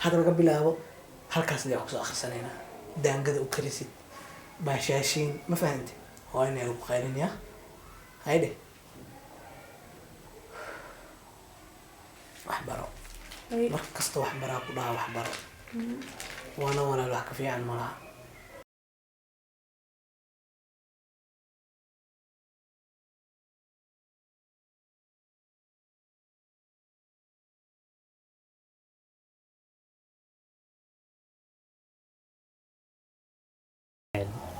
Hadda laga bilaabo halkaas ayaa kusoo akhrisanaynaa. Daangada u karisid, baashaashiin, ma fahanti? Waa inay lagu qaylinayaa. Haydhe, wax baro. Mar kasta wax baraa ku dhaha, wax baro. Waana walaal, wax ka fiican ma laha.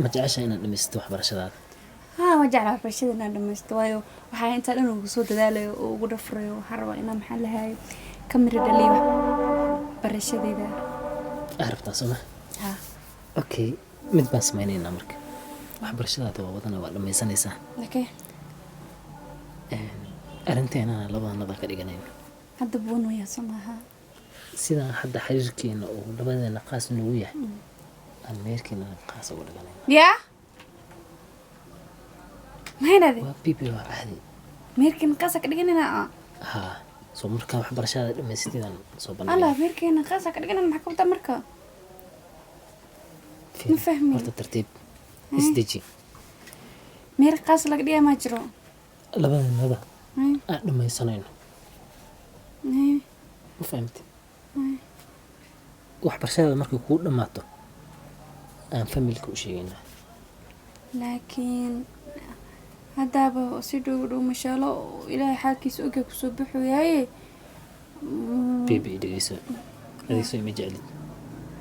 Ma jecesha inaad dhamaysato waxbarashadaada? Haa, waan jeclaa waxbarashada inaan dhamaysto, waayo waxaa intaa dhan ugu soo dadaalayo oo ugu dhafrayo, waxaan rabaa inaan, maxaa lahayo, ka miro dhaliyo waxbarashadeyda. Aa rabtaa, soo ma? Haa. Okay, mid baan samaynaynaa marka. Waxbarashadaada waa wadana, waa dhamaysanaysaa. Okay. Arrinteenana labadanada ka dhiganayna. Hadda buun wayaa, soo maaha? Sidaan hadda xiriirkeena uu labadeena qaas noogu yahay, aan meerkeena qaas uga dhiganayna. Yaa maxay? Waa bibi, waa caadi. Meerkeena qaasa ka dhiganayna? Haa, soo markaa waxbarashadaada dhamaysatidaan soo Allah bandhigay. Meerkeena qaasa ka dhiganayna, maxaa ka wadaa marka? Ma fahmin. Horta tartiib isdeji. Meer qaas laga dhigaa maa jiro? Labadanada aan dhamaysanayno. Ma fahamti? Waxbarashadaada markay kuu dhammaato aan familka u sheegaynaa. Laakiin haddaaba si dhow dhow mashaalo, ilaahay xaalkiisa ogya kusoo baxoyaaye. Baby, dhegeyso, adeegso, ima jeclid?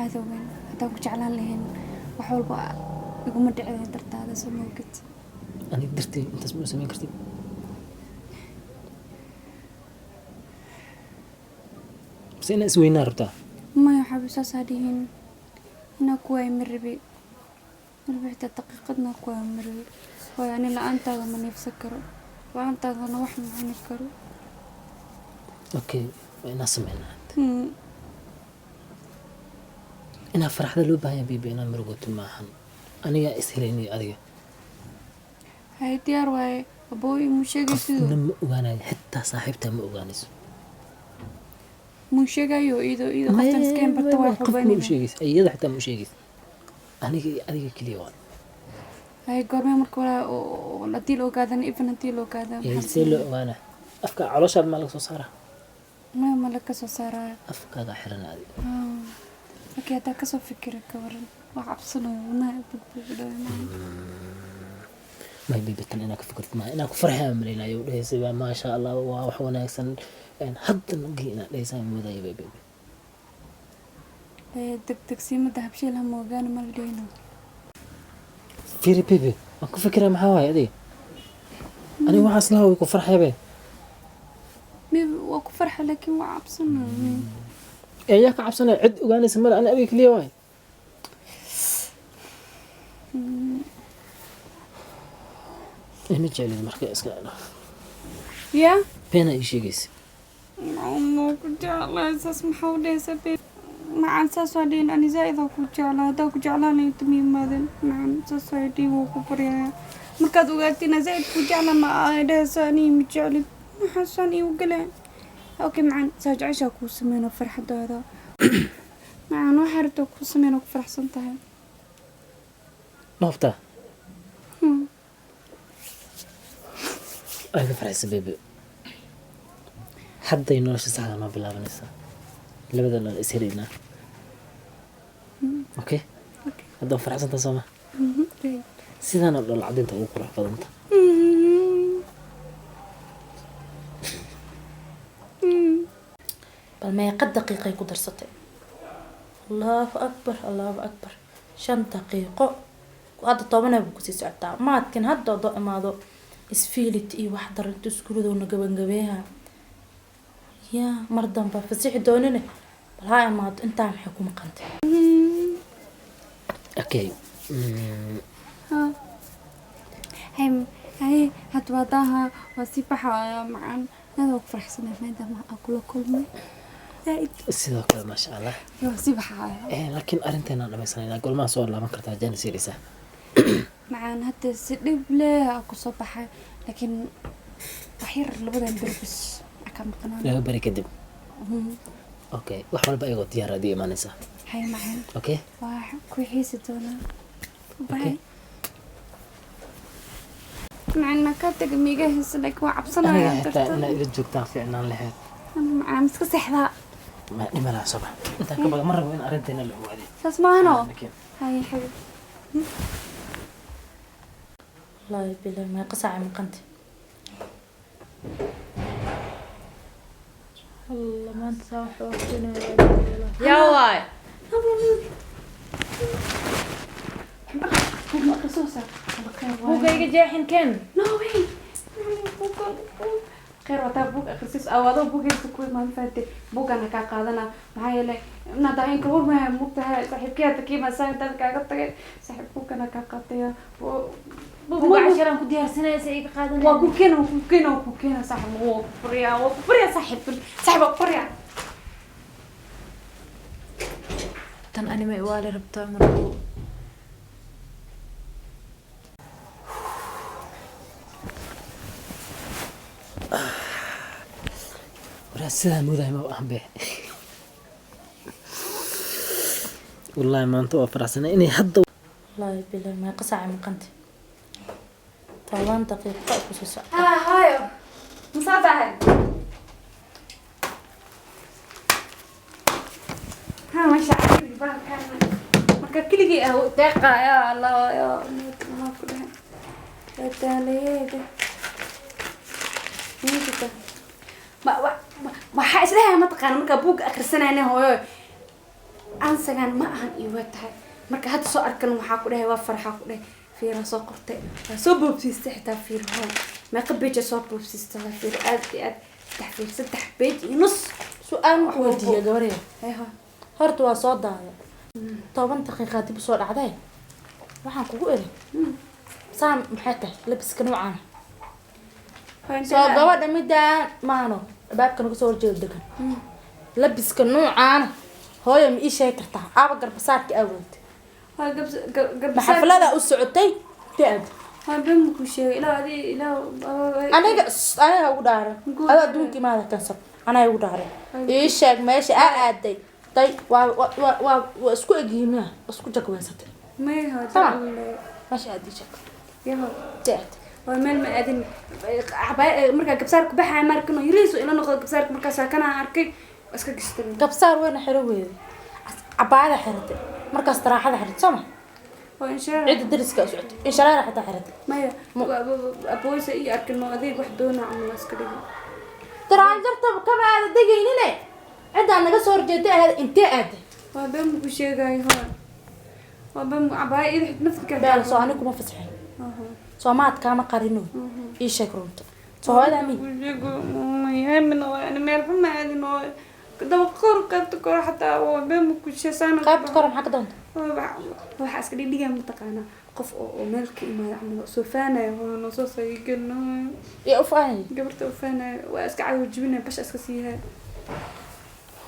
Aada weyn. Haddaan ku jeclaan lahayn, wax walba iguma dhicdeen dartaada, soo moogid? Aniga dartay intaas ma u samayn kartid? Mise inaa isweynaa rabtaa? Maya xabi, saasaa dhihin. Inaa ku waayo ma rabi, marba xitaa daqiiqadna ku waayo ma rabi, waayo ani la-aantaada ma neefsan karo, la-aantaadana wax ma cuni karo. Okay, waa inaa sameynaa. Inaa faraxda loo baahan yahay, baby, inaa murugoto maahan. Anigaa is helaynay adiga. Hay, diyaar waaye abooy, muu sheegay Qofna siduu? ma ogaanayo, xitaa saaxiibtaa ma ogaanayso. Muu sheegayo iyadoo qoftan iskeen barta waa Qof ma u xubanina. sheegaysa, iyada xitaa ma u sheegaysa. Aniga iyo adiga keliya waa. Hay, goormee marka walaa oo haddii la ogaadana, even haddii la ogaada, maxaa See loo ogaanaa? Afka calooshaad maa laga soo saaraa? Maya, ma la kasoo saaraayo. Afkaagaa xiran adiga. Okay, haddaa kasoo fikira, ka waran? Waa cabsanayo, wadnaha bugbugdhayo. May baby, tan inaa ka fikirtid maaha. Inaa ku farxaa malaynayo, dhehaysa waa maasha Allah, waa wax wanaagsan. Hadda nagii inaad dhehaysaa moodaya, baby. Degdegsiimada habshiil hama ogaana, ma la dhihino. Fiiri baby, waan ku fikiraa. Maxaa waaye adiga? Aniga waxaas lahaa way ku farxabe. Maybe waa ku farxa, laakiin waa cabsanayo. Ee yaa ka cabsanaya? Cid ogaanaysa male, ani adiga keliya waay. Ma jeclid marka, iska dhaaf. Ya. Beena ii sheegaysa. Ma ku jeclahay, saas maxaa u dhehaysaa, babe? Macan, saas waa dhihin. Ani zaaid aa ku jeclaa. Haddaa ku jeclaanayo tama yimaadeen. Macan, saas waa dhihin, waa ku baryaaya. Markaad ogaatid inaa zaaid ku jeclaa, ma ay dhehaysaa anii ma jeclid? Maxaa saan iigu galeen? Okay macan, saa jeceshaa kuu sameyno, farxadaada macan, waxaa rabtaa kuu sameyno, ku faraxsan tahay. Ma hubtaa? Ay ka farxaysa, baby. Hadday nolosha saxda noo bilaabanaysaa, labadana is helaynaa. Okay. Okay. Hadda waa faraxsantaa, soo ma? Sidaana dhol cadinta ugu qurux badanta. Bal meeqa daqiiqay ku darsatay? Allahu akbar, allahu akbar! 5 daqiiqo, hadda 10 buu kusii socotaa. Maadkin hadda odoo imaado isfiilit iyo wax daranto iskuuladowna gabangabeeha yaa mar damba fasixi doonine. Bal ha imaado, intaa maxay ku maqantay? Okay. Hay hay, hadda waa daaha, waa sii baxaya macan. Aad waa ku faraxsanahay maadaama aan kula kulmay zaaid. Sidoo kale, maasha Allah. Waa sii baxaya. Laakiin arrinteenaan dhamaysanayna. Golmaha soo laaban kartaa, jaanis yeeleysaa. Macaan, hadda si dhib leh aa kusoo baxay, laakiin wax yar, labadan beri bas aa ka maqnaan. 2 beri kadib. Okay, wax walba ayagoo diyaar aad ii imaanaysaa. Hay macaan. Okay. Waa ku xiisi doonaa. Okay. Bye. Macaan ma ka tega miiga heesa, laakiin waa Aniga cabsanaya xitaa dartood. Inaa ila joogtaan fiicnaan lahayd. Macaan iska seexdaa. Ma dhima laha, soo bax. Intaan ka badan ma rabo in arrinteena la ogaadey. Saas maahano. Laakiin Hay xabib. Wallaahi bilahi, meeqa saaca maqanta? Allah, maanta saa wax u aqrinaya. Yaa waay? Buug ma akhrisoosaa? Khayr waaye. Buugga iga jeexin ken. No way. Buugan khayr wataa, buug akhrisis awaado buugaysa ku imaan faate, buugana kaa qaadana. Maxaa yeelay inaad ahayn ka warmaya mugtahay saaxiibkii takiima saa intaad kaaga tagay saaxiib, buugana kaa qaataya. Buugga casharaan ku diyaarsanaya si iga qaadanaya. Waa ku keena, waa ku keena, waa ku keena saaxiib, waa ku baryaa, waa ku baryaa saaxiib, saaxiib waa ku baryaa. Tan anima iwaali rabtaa markuu. Waraa sidaa moodahay ma ahan be. Wallaahi maanta waa faraxsanay inay hadda. Wallaahi bilahi, meeqa saaca maqanta? 10 daqiiqo kusii socota. Ah, hayo masaa tahay ha masha Allah baalkan marka keligii ah deeqa. Ya Allah, ya ma ku dhahay waa taaleeyda ninkita ma waxaa isleeyahay mataqaana markaa buugga akhrisanayna hooyo ansagan ma ahan iyo waa tahay. Marka hadda soo arkan waxaa ku dhahay waa farxaa ku dhahay. Fiira soo qortay, waa soo boobsiistay xitaa. Fiir hooy, meeqa beja soo boobsiistay? Waa fiir aad iyo aad, saddex, fiir, 3 page iyo nus. Su-aal ma ku weydiiya gabarya? Eho. Horta waa soo daaya, 10 daqiiqaa dib usoo dhacday. Waxaan kugu iri, saan maxay tahay labiska noocaan? Soo gabadha midaan maano albaabka naga soo horjeeda degan, labiska noocaana hooyo ma ii sheegi kartaa? Aaba garbasaarka aawood Waa ma xaflada u socotay da-ad? Waa been ku sheegay ilaa adi ilaa. Aniga aniga ugu dhaaran adoo adduunka imaada kansar, anaa igu dhaaran. Ii sheeg meesha aa aaday. Day, waa waa waa waa waa isku egyihiin miya? Waa isku jagweensatay. May. Ah. Meesha aad ii sheeg. Yaho. Da-ad. Waa meel ma aadin. Markaa gabsaarka baxaya markano yariisu ila noqdo gabsaarka, markaasaa kana arkay waa iska gashtay. Gabsaar weyna xiro weeda, cabaayada xiratay, markaas taraaxada xiratay, soo ma? Waa inshaar. Cidda dariska u socotay insharaara xitaa xiratay. Maya, abooysa iyo arkin ma adeeg wax doona camal waa iska dhigay. Taraanjarta kama aada degaynine, ciddaa naga soo horjeeday ahayd, intee aaday? Waa been ku sheegayo hooy, waa been. Cabaaya ida naftirka. Beel soo ani kuma fasixin, soomaad kaama qarino. Ii sheeg runta, soo hooyada amiin. Meel xun ma aadin oo daba kor, qaybta kore xataa waa been ku sheesaan. Qaybta kore maxaa ka doonta? Waxaa iska dhigdhigaa mataqaanaa qof oo meel ka imaada camal oo soo faanaya hooyo noo soo sayigelinayo. Iyo u faanay. Gabarta u faanaya waa iska cadow jibinaya, basha iska siihay.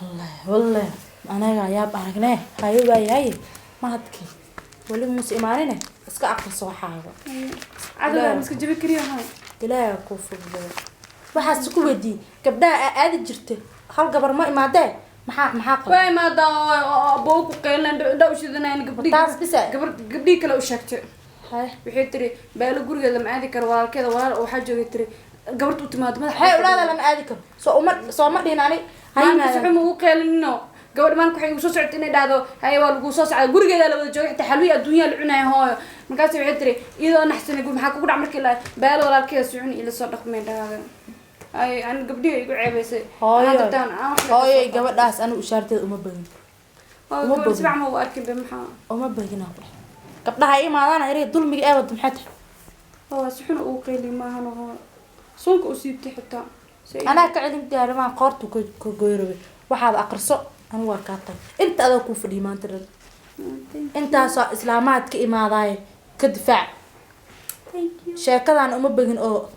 Wallahi wallahi anaga yaab aragne. Haye, waayahay, mahadkii weli muuse imaanine, iska aqriso waxaaga. Cadowga ma iska jabi kariyo hooy. Ilaahay kuu fududeeyo. Waxaas ku weydiiyey gabdhaha aa aadi jirtay, hal gabar ma imaadee? Maxaa qaldan? Waa imaadaa oo aboo ku qeylan indha u shidanayn gabdhii. Taas bisa. Gabar gabdhii kale u sheegtay. Haye. Waxay tiri beelo gurigeeda lama aadi karo, walaalkeeda walaal oo waxaa joogay tiri gabarta u timaado madaxa. Maxay ulaada lama aadi karo? Soo uma soo ma dhihin ani ha maalinka si yimaadaan. xuma ugu qeylinino gabadh. Maalinka waxay igu soo socotay inay dhahdo haye waa laguu soo socda, gurigeeda la wada joogay, xitaa xalwiya adduunyaa la cunaya hooyo. Markaas waxay tiri iyadoo naxsanay guri maxaa kugu dhac markii la beelo walaalkeeda si xun ila soo dhaqmay dhahda ay an gabdhihi igu ceebaysay. Hooyo. Aan dartaan, aan wax Hooyoy, gabadhaas anigu ishaarteeda uma bagin. Hooyo, uma gabadh bogin. si fiican ma u arkin be maxaa? Uma bagin aan ku dhahay. Gabdhaha i imaadaan erey dulmiga ee wada maxay tahay? Hooyo si xun ugu qeyli maahan hooyo, suunka u siibtay xitaa. Anaa ka celin gaarimaan qoortu ka goyrabay. Waxaad aqriso, anigu waa kaa tagay. Inta adoo kuu fadhiya maanta dhan intaasoo islaamaad ka imaadaaye ka difaac. Sheekadan uma begin oo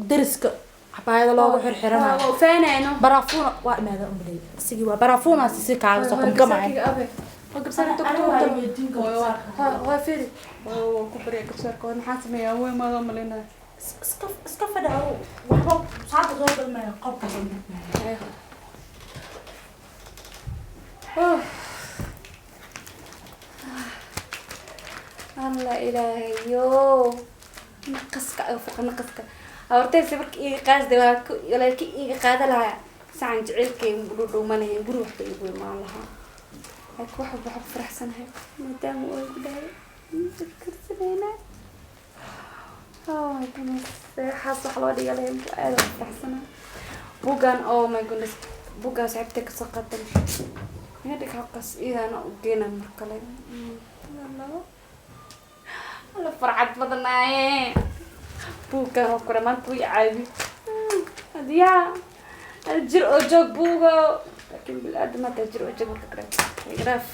dariska cabaayada loogu xirxiranayo. Faanayno. Baraafuuna waa imaada umaleeyay, isigii waa baraafuunaasi si kaaga soo kumgamaya. Waa firi waa ku barya gabsaarka, maxaa sameeyaa? Way maadoo malaynaya. Iska fadhi adugu, waxba saada soo galmaya qolkaas. Oh. Allah ilaahayo, naqaska aga fuqa, naqaska hortay sawirka iiga qaasday, walaalki iiga qaada lahaa sacan jecelkay dhudhuumanaya guri waxba iigu imaan lahaa, laakiin wax walba waxaa ku faraxsanahay maadaama uu igu dhahay karsaneynaa. Oh my goodness, waxaas wax loo dhiga lahay aad ugu faraxsanahay buuggan. Oh my goodness, buuggan saaxiibtay kasoo qaatan iga dhig halkaas, iyadaana u geena mar kale. Alla farxad badanaaye, buuggan waa kure maanta wuu i caawi hadiyaa jir oo joog buugo, laakiin bil-aadam hataa jir oo joog marka kale igraaf.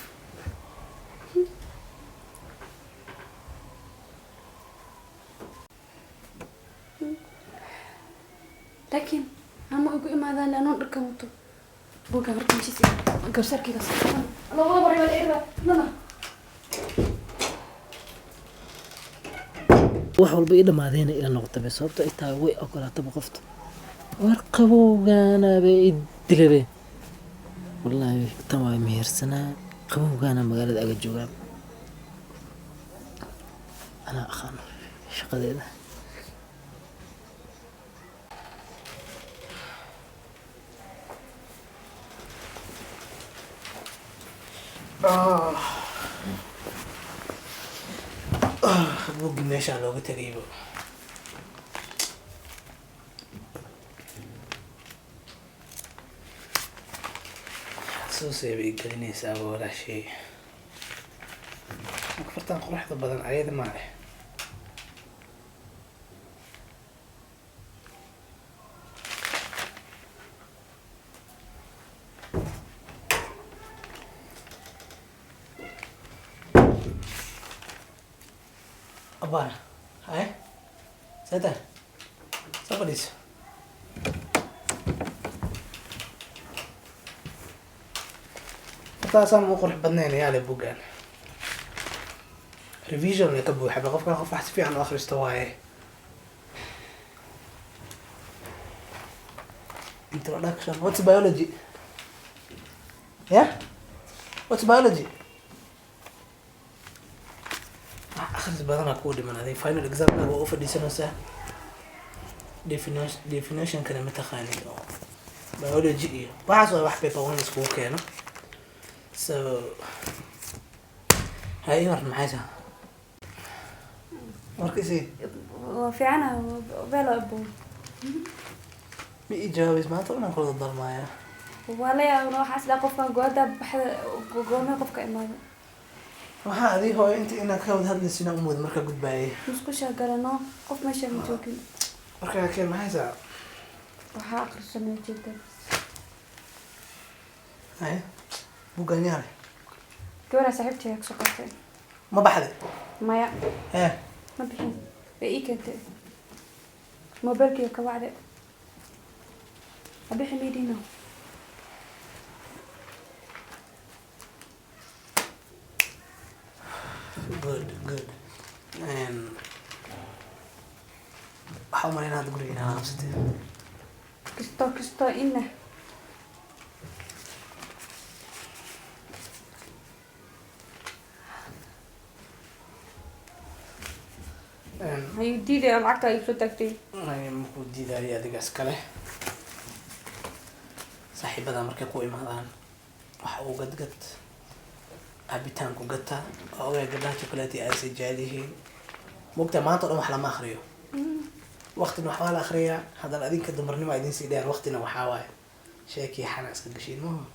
Laakiin ama igu imaadaan anoon dharkan wato, buuggan horta meeshiisa gabsarkayga loo wada baray wala nana. Wax walba ii dhamaadeena ila noqotaba, sababto ay tahay way ogolaataba qofta war qabowgaana bay i dilabe. Wallaahi tan waa mehersanaa, qabowgaana magaalada aga joogaa, anaa aqaano shaqadeeda. Buuggii meeshaa looga tegayba. Xasuusay bay gelinaysaaba walaashay. Marka fartan quruxda badan ayada maa leh. Abana, haye, seta, soo fadhiiso. Fartaasaan u qurux badnayn ayaa leh buuggan. Revision ka buuxa ba qofkan, qof wax si fiican u akhristo waaye. Introduction. What's biology? Yeah? What's biology? Wax akhris badanaa kuu dhiman adig, final examkaaga waa u fadhiisanaysaa, definition-kana ma taqaanid oo biology iyo waxaas waa wax paper one iskugu keeno. So ha ii waran, maxay tahay warkiisii? Waa fiicana beelo abo. Ma ii jawaabays maanta inaan kula darmaaya? Waa la yaabna, waxaa isdhaa qofkan goodaa baxda goormee qofka imaado. Waxaa adii hooyo inta inaad ka wada hadlaysina umooda markaa gudbaayay. Musqushaa galano, qof meesha ma joogin. Markaa keen, maxay saa? Waxaa akhrisanay jeedaa. Haye, buuggan yaa leh? Gabadha saaxiibtay kasoo qaatay. Ma baxday? Maya. Hee? Ma bixin, way ii keentay, mobilkii ka wacday, ha bixi maydhiino. Good, good. Waxaa u malaynaa hadda guriga inaad qabsatay. Kisto kisto ina. Ayuu diidaya lacagta ay soo tagtay. Makuu diidaayo, adiga iskale. Saaxiibada markay ku imaadaan waxa uu gadgad cabitaanku gata waa ogaa, gabdhaha chocolate aasay jecel yihiin. Mogtaa maanta o dhan wax lama akriyo, waqtina waxbaa la akriyaa, haddana adinka dumarnimo idin sii dheer, waqtina waxaa waaye sheekii xana iska gashiin maha.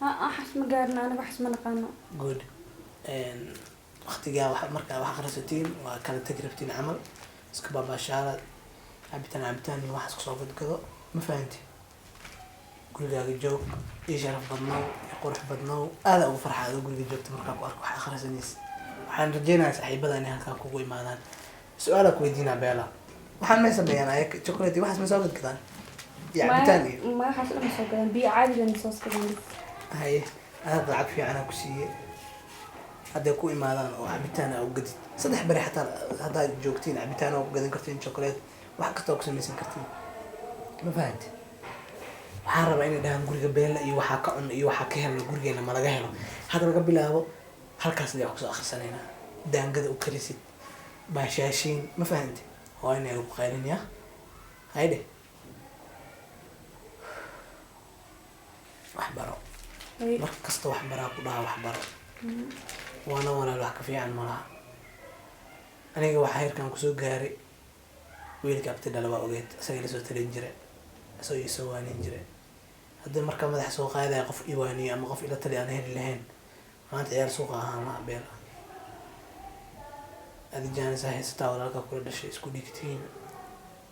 Waxaas ma gaarna aniga, waxaas ma naqaano. Good. Waqtigaa wax markaa wax akhrisatiin waa kala tegi rabtiin camal, iska baabaashaala, cabitaan cabitaan iyo waxaas kusoo gadgado, ma fahanti? Gurigaaga joog, ii sharaf badnow, ii qurux badnow, aada ugu farxa adoo guriga joogta markaa ku arko wax akhrisanaysa. Waxaan rajeynayaa saaxiibada inay halkaan kugu imaadaan. Su-aalaa ku weydiinaa Beela, waxaan may sameeyaan ayaga chocolate iyo waxaas ma soo gadgadaan iyo cabitaan iyo? Ma, waxaas dhan ma soo gadan, biyo caadi lana soo gadan. Haye, adaad lacag fiicanaa ku siiyey, hadday ku imaadaan oo cabitaan aa u gadid 3 beri, xataa haddaad joogtiin cabitaan aa ku gadan kartiin, chocolate wax kasta oo ku samaysan kartiin, ma fahanti? Waxaan rabaa inay dhahaan guriga Beella iyo waxaa ka cunno iyo waxaa ka helno gurigeena ma laga helo. Hadda laga bilaabo halkaas ayaan kusoo akhrisanaynaa. Daangada u karisid, baashaashiin, ma fahanti? Waa inay lagu qaylin ya. Haydhe. Wax baro. Mar kasta wax baraa ku dhaha wax baro. Waana walaal wax ka fiican ma laha. Aniga waxaa heerkan kusoo gaaray wiilka abti dhala waa ogeed, isaga ila soo talin jire, isagoo ii soo waanin jire. Haddii markaa madaxa soo qaadaya qof i waaniyo ama qof ila tali aan heli lahayn, maanta ciyaar suuqa ahaan lahaa Beela. Adi jaanis ha haysataa walaalkaa kula dhashay isku dhigtiin,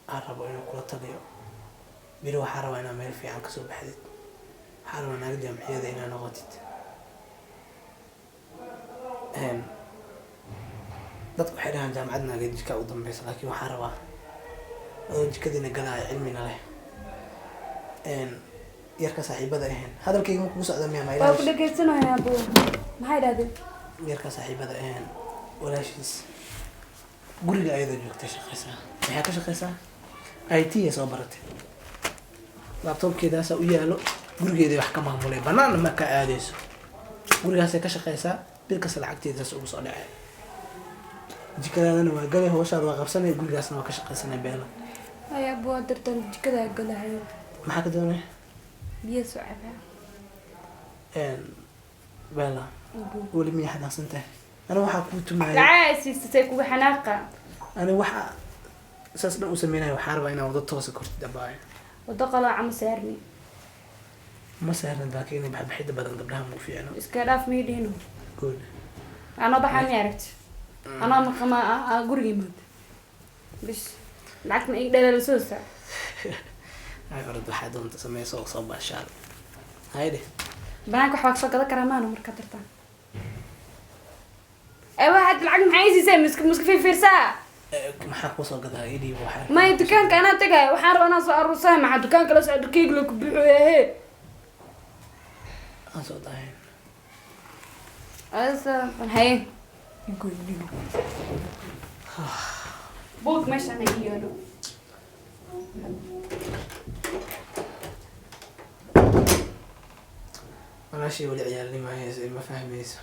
aan rabo inuu kula taliyo. Beri waxaa rabaa inaad meel fiican kasoo baxdid. Waxaa rabaa naag jaamiciyada inaad noqotid. Dadku waxay dhahaan jaamacad naageed jika u dambeysa, laakiin waxaa rabaa adoo jikadiina galaayo cilmina leh. Yarka saaxiibada ahayn hadalkayga ma kugu socda miya ma Waa ku ilaashi? dhageysanayaa buu. Maxay dhahdeen? Yarka saaxiibada ahayn walaashiis guriga ayadoo joogtay shaqeysaa. Maxay ka shaqeysaa? IT ay soo baratay, laptopkeedaasaa u yaalo, gurigeeday wax ka maamulay, banaanna ma ka aadeyso, gurigaasay ka shaqeysaa, bil kasta lacagteedaas ugu soo dhacay. Jikadaadana waa galay, hawshaada waa qabsanay, gurigaasna waa ka shaqeysanay Beela. Haya buu, waa dartan jikada galahayo. Maxaa ka doonay? Biyo soo cabaa. Beela, weli miyaa xanaaqsan tahay? Ani waxaa kuu tumaaya Lacag ay siisatay kuga xanaaqa. Ani waxaa saas dhan u sameynaya waxaa rabaa inaa wado toosa kortid abaayo. Wado qalooca ma saarni. Ma sahlan, laakiin inay baxbaxida badan gabdhaha ma u fiicno. Iska dhaaf may dhihino. Good. Anoo baxaa mi aragti? Anoo maqama guriga imaad. Bis lacagta ma ii dhalaalasoo saa. Ay orod, waxaa doonta sameyso oo soo baashaal. Hayde. Banaanka waxbaa kasoo gadan karaa maano markaad tartaan. Ee waxaad lacag maxaa ii siisay? Miska fiirfiirsaa. Maxaa kusoo gadaa? Ii dhiib waxaa. Maya, dukaanka anaa tagay, waxaan rabaa inaan soo aruursahay. Maxaa dukaanka la socdo keeg la ku buuxo he? Aan soo dahayn. Asa haye. Buug meeshaan ii yaalo. Walaashii weli ciyaalnima hayso, ima fahmayso.